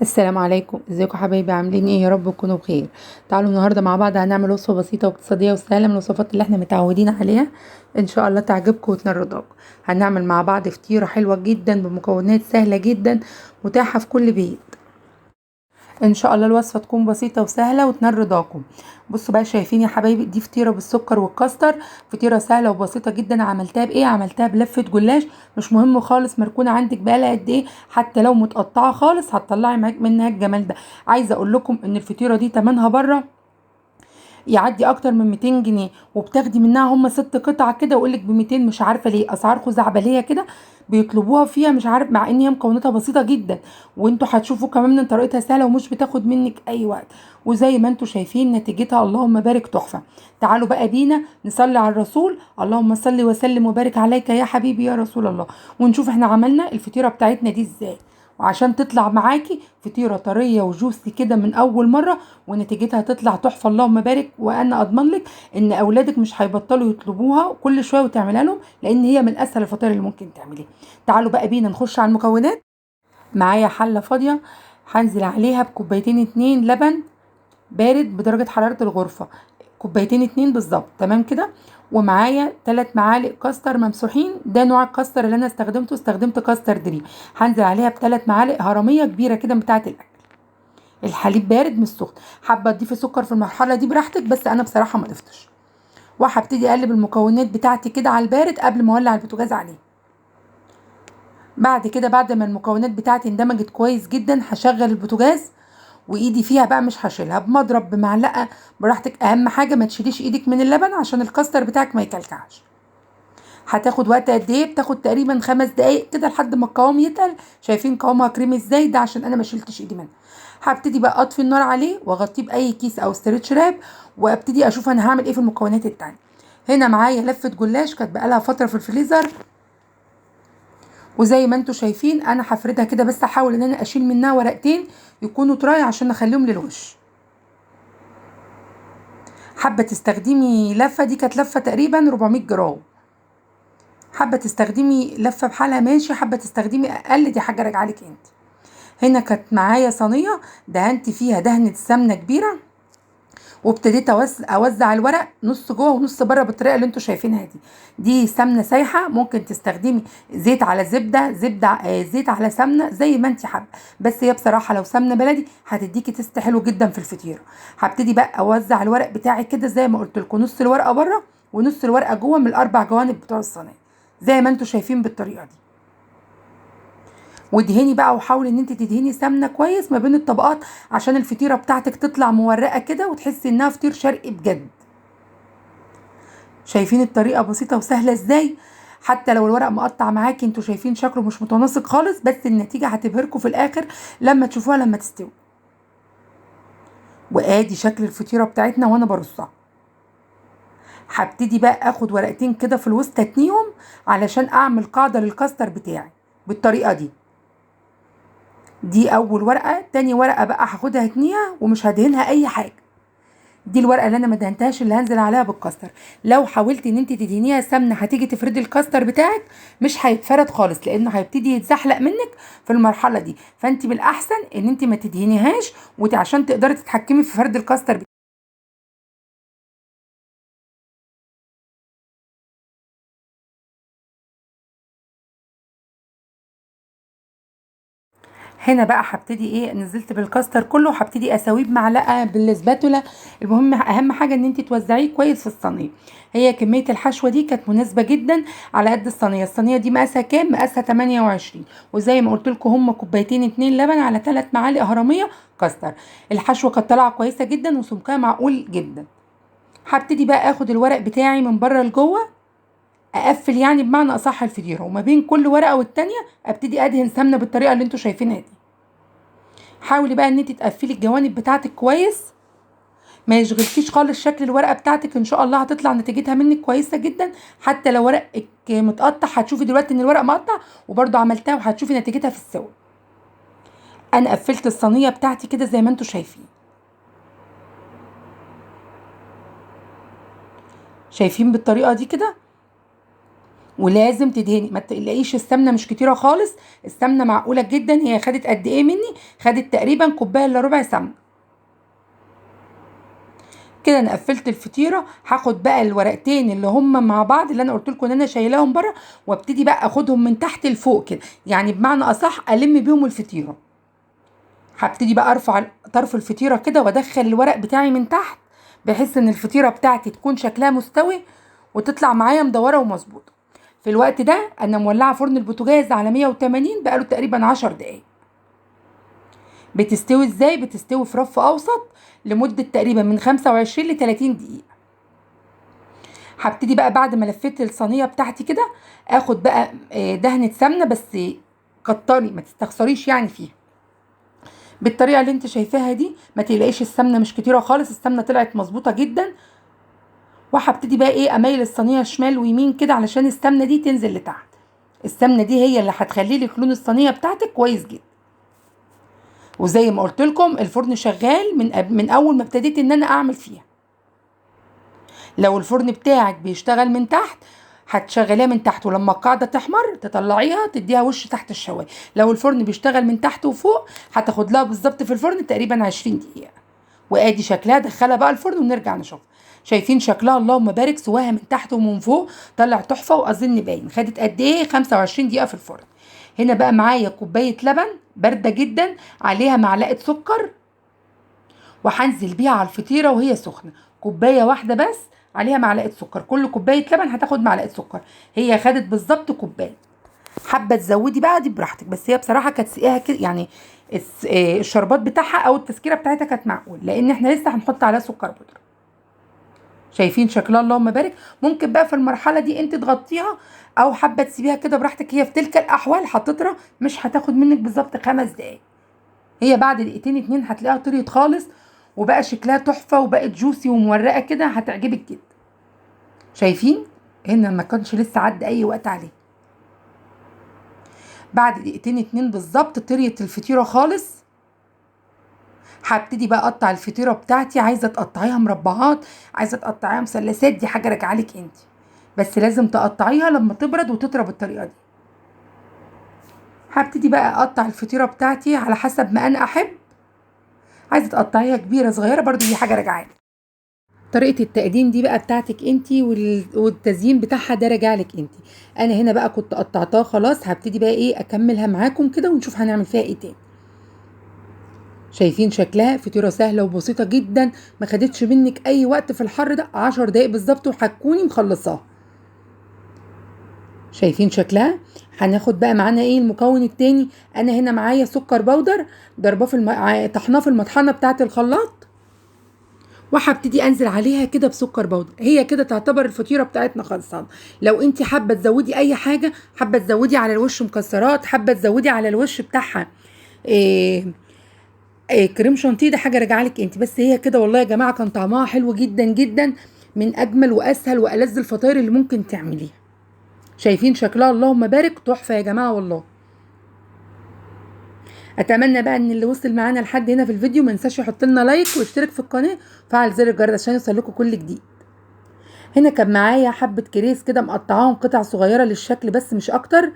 السلام عليكم، ازيكم حبايبي؟ عاملين ايه؟ يا رب تكونوا بخير. تعالوا النهارده مع بعض هنعمل وصفه بسيطة واقتصادية وسهلة من الوصفات اللي احنا متعودين عليها، ان شاء الله تعجبكم وتنال رضاكم. هنعمل مع بعض فطيره حلوة جدا بمكونات سهلة جدا متاحة في كل بيت. ان شاء الله الوصفة تكون بسيطة وسهلة وتنال رضاكم. بصوا بقى، شايفين يا حبايبي دي فطيره بالسكر والكاستر، فطيره سهلة وبسيطة جدا. عملتها بايه؟ عملتها بلفه جلاش، مش مهم خالص مركونة عندك بقالها قد ايه، حتى لو متقطعه خالص هتطلعي معاك منها الجمال ده. عايزه اقول لكم ان الفطيره دي تمنها بره يعدي اكتر من 200 جنيه، وبتاخدي منها هم 6 قطع كده ويقول لك ب 200، مش عارفه ليه اسعار خزعبليه كده بيطلبوها فيها، مش عارف، مع ان هي مكوناتها بسيطة جدا، وانتوا هتشوفوا كمان ان طريقتها سهلة ومش بتاخد منك اي وقت. وزي ما انتوا شايفين نتيجتها اللهم بارك تحفة. تعالوا بقى بينا نصلي على الرسول، اللهم صل وسلم وبارك عليك يا حبيبي يا رسول الله، ونشوف احنا عملنا الفطيره بتاعتنا دي ازاي، وعشان تطلع معاكي فطيره طرية وجوسي كده من اول مرة ونتيجتها تطلع تحفة اللهم بارك. وانا اضمن لك ان اولادك مش هيبطلوا يطلبوها كل شوية وتعملها لهم، لان هي من اسهل الفطاير اللي ممكن تعمليها. تعالوا بقى بينا نخش على المكونات. معايا حله فاضية هنزل عليها بكوبايتين 2 لبن بارد بدرجة حرارة الغرفة، كوبايتين 2 بالظبط، تمام كده. ومعايا 3 معالق كاستر ممسوحين، ده نوع الكاستر اللي انا استخدمته، استخدمت كاستر دريم. هنزل عليها ب3 معالق هرميه كبيرة كده بتاعه الاكل. الحليب بارد مش سخن، حابة تضيفي سكر في المرحلة دي براحتك، بس انا بصراحة ما ضفتش. وهبتدي اقلب المكونات بتاعتي كده على البارد قبل ما اولع البوتاجاز عليه. بعد كده بعد ما المكونات بتاعتي اندمجت كويس جدا هشغل البوتاجاز، وايدي فيها بقى مش هشيلها، بمضرب بمعلقه براحتك، اهم حاجة ما تشيليش ايدك من اللبن عشان الكاستر بتاعك ما يكلكعش. هتاخد وقت قد ايه؟ بتاخد تقريبا 5 دقايق كده لحد ما القوام يتقل. شايفين قوامها كريمي ازاي؟ ده عشان انا ما شيلتش ايدي منها. هبتدي بقى اطفي النار عليه واغطيه باي كيس او stretch wrap، وابتدي اشوف انا هعمل ايه في المكونات التانية. هنا معايا لفه جلاش كانت بقالها فترة في الفريزر، وزي ما انتم شايفين انا هفردها كده، بس احاول ان انا اشيل منها ورقتين يكونوا طراي عشان اخليهم للوش. حابة تستخدمي لفه، دي كانت لفه تقريبا 400 جرام، حابة تستخدمي لفه بحالها ماشي، حابة تستخدمي اقل دي حاجة راجعه لك انت. هنا كانت معايا صينية دهنت فيها دهنه سمنه كبيرة، وابتديت اوزع الورق نص جوه ونص بره بالطريقة اللي انتوا شايفينها دي. دي سمنه سايحه، ممكن تستخدمي زيت على زبدة، زبدة زيت على سمنه، زي ما انت حابة، بس هي بصراحة لو سمنه بلدي هتديكي taste حلو جدا في الفطيره. هبتدي بقى اوزع الورق بتاعي كده زي ما قلت لكم، نص الورقة بره ونص الورقة جوه من الاربع جوانب بتوع الصينية زي ما انتوا شايفين بالطريقة دي. وادهني بقى، وحاولي ان انت تدهني سمنه كويس ما بين الطبقات عشان الفطيره بتاعتك تطلع مورقه كده وتحسي انها فطير شرقي بجد. شايفين الطريقة بسيطة وسهلة ازاي؟ حتى لو الورق مقطع معاكي انتوا شايفين شكله مش متناسق خالص، بس النتيجة هتبهركم في الاخر لما تشوفوها لما تستوي. وادي شكل الفطيره بتاعتنا وانا برصها. هبتدي بقى اخد ورقتين كده في الوسط اتنيهم علشان اعمل قاعدة للكاستر بتاعي بالطريقة دي. دي اول ورقة. تاني ورقة بقى هاخدها اتنيها ومش هدهنها اي حاجة، دي الورقة اللي انا ما دهنتهاش اللي هنزل عليها بالكاستر. لو حاولتي ان انت تدهنيها سمنه هتيجي تفردي الكاستر بتاعك مش هيتفرد خالص، لانه هيبتدي يتزحلق منك في المرحلة دي، فانت بالاحسن ان انت ما تدهنيهاش عشان تقدري تتحكمي في فرد الكاستر بتاعك. هنا بقى هبتدي ايه، نزلت بالكاستر كله، هبتدي اسويه بمعلقه بال spatula. المهم اهم حاجة ان انت توزعيه كويس في الصينية. هي كمية الحشوه دي كانت مناسبة جدا على قد الصينية. الصينية دي مقاسها كام؟ مقاسها 28، وزي ما قلت لكم هم كوبايتين 2 لبن على 3 معالق هرميه كاستر. الحشوه كانت طالعه كويسة جدا وسمكها معقول جدا. هبتدي بقى اخد الورق بتاعي من بره لجوه، اقفل يعني بمعنى اصح الفطيره، وما بين كل ورقة والتانية ابتدي ادهن سمنه بالطريقة اللي انتوا شايفينها دي. حاولي بقى ان انت تقفلي الجوانب بتاعتك كويس، ما يشغلكيش خالص شكل الورقة بتاعتك، ان شاء الله هتطلع نتيجتها منك كويسة جدا. حتى لو ورقك متقطع هتشوفي دلوقتي ان الورق مقطع، وبرده عملتها وهتشوفي نتيجتها في السوا. انا قفلت الصينية بتاعتي كده زي ما انتوا شايفين، شايفين بالطريقة دي كده. ولازم تدهني، ما تقلقيش السمنة مش كتيرة خالص، السمنة معقولة جدا. هي خدت قد ايه مني؟ خدت تقريبا كوباية الا ربع سمنه كده. انا قفلت الفطيره. هاخد بقى الورقتين اللي هم مع بعض اللي انا قلت لكم ان انا شايلاهم بره، وابتدي بقى اخدهم من تحت لفوق كده، يعني بمعنى اصح الم بيهم الفطيره. هبتدي بقى ارفع طرف الفطيره كده وادخل الورق بتاعي من تحت، بحيث ان الفطيره بتاعتي تكون شكلها مستوي وتطلع معايا مدورة ومظبوطه. في الوقت ده انا مولعه فرن البوتاجاز على 180 بقاله تقريبا 10 دقايق. بتستوي ازاي؟ بتستوي في رف اوسط لمدة تقريبا من 25 ل 30 دقيقة. هبتدي بقى بعد ما لفيت الصينية بتاعتي كده اخد بقى دهنه سمنه، بس كتري ما تستخسريش يعني فيها، بالطريقة اللي انت شايفاها دي. ما تقلقيش السمنة مش كتيرة خالص، السمنة طلعت مظبوطة جدا. وهبتدي بقى ايه اميل الصينية شمال ويمين كده علشان السمنة دي تنزل لتحت. السمنة دي هي اللي هتخلي لك لون الصينية بتاعتك كويس جدا. وزي ما قلت لكم الفرن شغال من اول ما ابتديت ان انا اعمل فيها. لو الفرن بتاعك بيشتغل من تحت هتشغليها من تحت، ولما القاعدة تحمر تطلعيها تديها وش تحت الشوايه. لو الفرن بيشتغل من تحت وفوق هتاخد لها بالظبط في الفرن تقريبا 20 دقيقة. وادي شكلها. دخلها بقى الفرن ونرجع نشوفها. شايفين شكلها؟ اللهم بارك، سواها من تحت ومن فوق طلع تحفة، واظن باين. خدت قد ايه؟ 25 دقيقة في الفرن. هنا بقى معايا كوباية لبن باردة جدا عليها معلقه سكر، وهنزل بيها على الفطيره وهي سخنة. كوباية واحدة بس عليها معلقه سكر، كل كوباية لبن هتاخد معلقه سكر. هي خدت بالظبط كوباية. حابة تزودي بقى دي براحتك، بس هي بصراحة كانت سقيها كده يعني الشربات بتاعها او التسكيره بتاعتها كانت معقول، لان احنا لسه هنحط عليها سكر بودره. شايفين شكلها؟ اللهم بارك. ممكن بقى في المرحلة دي انت تغطيها او حابة تسيبيها كده براحتك. هي في تلك الاحوال هتطرى، مش هتاخد منك بالظبط 5 دقايق. هي بعد دقيقتين 2 هتلاقيها طريت خالص وبقى شكلها تحفة وبقت جوسي ومورقه كده، هتعجبك جدا. شايفين هنا ما كانش لسه عدى اي وقت عليه. بعد دقيقتين 2 بالظبط طريت الفطيره خالص. هبتدي بقى اقطع الفطيره بتاعتي. عايزه تقطعيها مربعات، عايزه تقطعيها مثلثات، دي حاجة راجعه لك انت، بس لازم تقطعيها لما تبرد وتطرى بالطريقة دي. هبتدي بقى اقطع الفطيره بتاعتي على حسب ما انا احب. عايزه تقطعيها كبيرة صغيرة برضو دي حاجة راجعه لك. طريقه التقديم دي بقى بتاعتك انت، والتزيين بتاعها ده راجع لك انت. انا هنا بقى كنت قطعتها خلاص، هبتدي بقى ايه اكملها معاكم كده ونشوف هنعمل فيها ايه تاني. شايفين شكلها؟ فطيره سهلة وبسيطة جدا، ما خدتش منك اي وقت في الحر ده، 10 دقايق بالظبط وهتكوني مخلصاها. شايفين شكلها؟ هناخد بقى معانا ايه المكون التاني. انا هنا معايا سكر بودر ضرباه في طحناه في المطحنه بتاعه الخلاط، وهبتدي انزل عليها كده بسكر بودر. هي كده تعتبر الفطيره بتاعتنا خلصانه. لو انت حابة تزودي اي حاجة، حابة تزودي على الوش مكسرات، حابة تزودي على الوش بتاعها كريم شانتيه، ده حاجة راجعه لك انت. بس هي كده والله يا جماعة كان طعمها حلو جدا جدا، من اجمل واسهل والذ الفطاير اللي ممكن تعمليها. شايفين شكلها؟ اللهم بارك، تحفة يا جماعة والله. اتمنى بقى ان اللي وصل معانا لحد هنا في الفيديو ما ينساش يحط لنا like ويشترك في القناة وفعل زر الجرس عشان يوصل لكم كل جديد. هنا كان معايا حبه كريز كده مقطعاهم قطع صغيرة للشكل بس مش اكتر،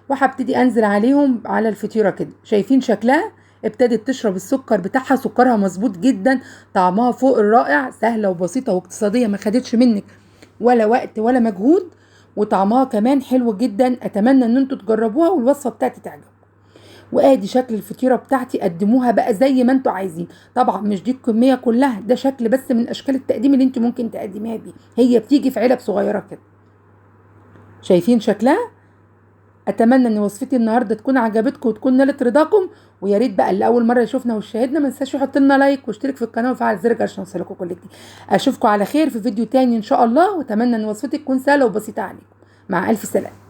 وهبتدي انزل عليهم على الفطيره كده. شايفين شكلها؟ ابتدت تشرب السكر بتاعها، سكرها مظبوط جدا، طعمها فوق الرائع، سهلة وبسيطة واقتصادية، ما خدتش منك ولا وقت ولا مجهود، وطعمها كمان حلو جدا. اتمنى ان انتوا تجربوها والوصفه بتاعتي تعجبكم. وادي شكل الفطيره بتاعتي، قدموها بقى زي ما انتوا عايزين. طبعا مش دي الكمية كلها، ده شكل بس من اشكال التقديم اللي انتوا ممكن تقدميها بيه. هي بتيجي في علب صغيرة كده. شايفين شكلها؟ اتمنى ان وصفتي النهارده تكون عجبتكم وتكون نالت رضاكم. ويا ريت بقى اللي اول مرة يشوفنا ويشاهدنا ما ينساش يحط لنا like واشترك في القناة وفعل زر الجرس عشان يوصلكم كل جديد. اشوفكم على خير في فيديو تاني ان شاء الله، واتمنى ان وصفتي تكون سهلة وبسيطة عليكم. مع الف سلامه.